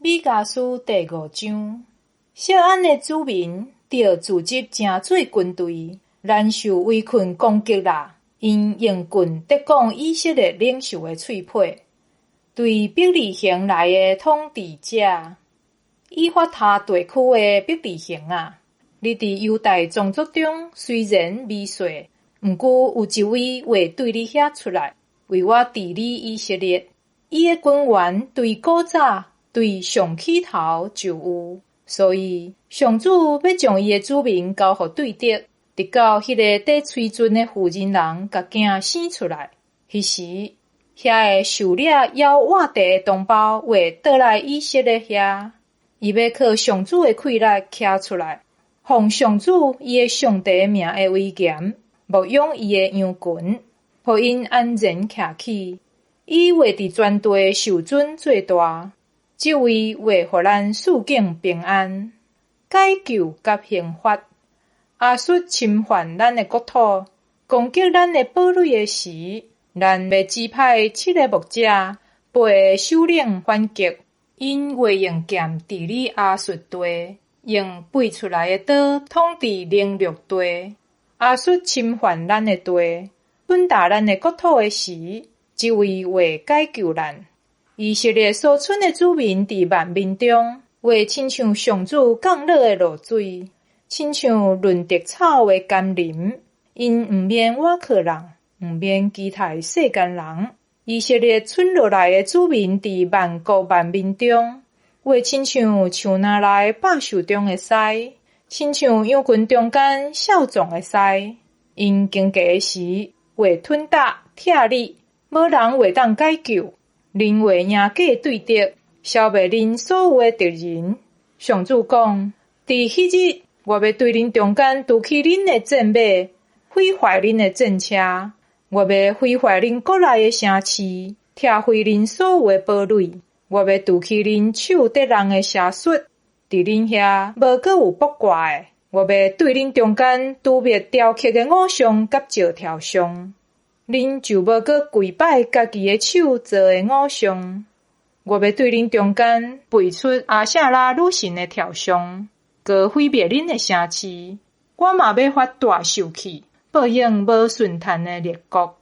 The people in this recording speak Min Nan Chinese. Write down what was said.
米迦書第五章，錫安的子民著組織成做軍隊，難受圍困攻擊啦。𪜶用棍竹講以色列領袖的喙皮。對伯利恆來的統治者，以法他地區的伯利恆啊，你佇猶大宗族中雖然微細，毋過有一位會對你遐出來，為我治理以色列。伊的根源對古早，對上起頭就有，所以上主欲將伊的子民交予對敵，直到彼个佇催陣的婦人人共囝生出來。彼時，遐个受掠猶活地的同胞會倒來以色列遐，伊欲靠上主的氣力徛出來，奉上主伊的上帝的名的威嚴，牧養伊的羊群，予𪜶安然徛起。伊會佇全地受尊做大。這位會予咱四境平安、解救佮刑罰。亞述侵犯咱的國土，攻擊咱的堡壘的時，咱欲指派七个牧者、八个首領反擊。𪜶會用劍治理亞述地，用拔出來的刀統治凌辱地。亞述侵犯咱的地，吞噬咱的國土的時，這位會解救咱。以色列所剩的子民佇萬民中，會親像上主降落的露水，親像潤澤草的甘霖。𪜶毋免倚靠人，毋免期待世間人。以色列剩落來的子民佇萬國萬民中，會親像樹林內百獸中的獅，親像羊群中間少壯的獅。𪜶經過的時，會吞噬拆你，無人會當解救。恁會贏過對敵，消滅恁所有的敵人。上主講：佇彼日，我欲對恁中間除去恁的戰馬，毀壞恁的戰車。我欲毀壞恁國內的城市，拆毀恁所有的堡壘。我欲除去恁手得人的邪術，佇恁遐無閣有卜卦的。我欲對恁中間除滅雕刻的偶像佮石雕像。恁就無閣跪拜家己的手做的偶像。我欲對恁中間拔出亞舍拉女神的雕像，閣毀滅恁的城市。我嘛欲發大獸氣，報應無順趁的列國。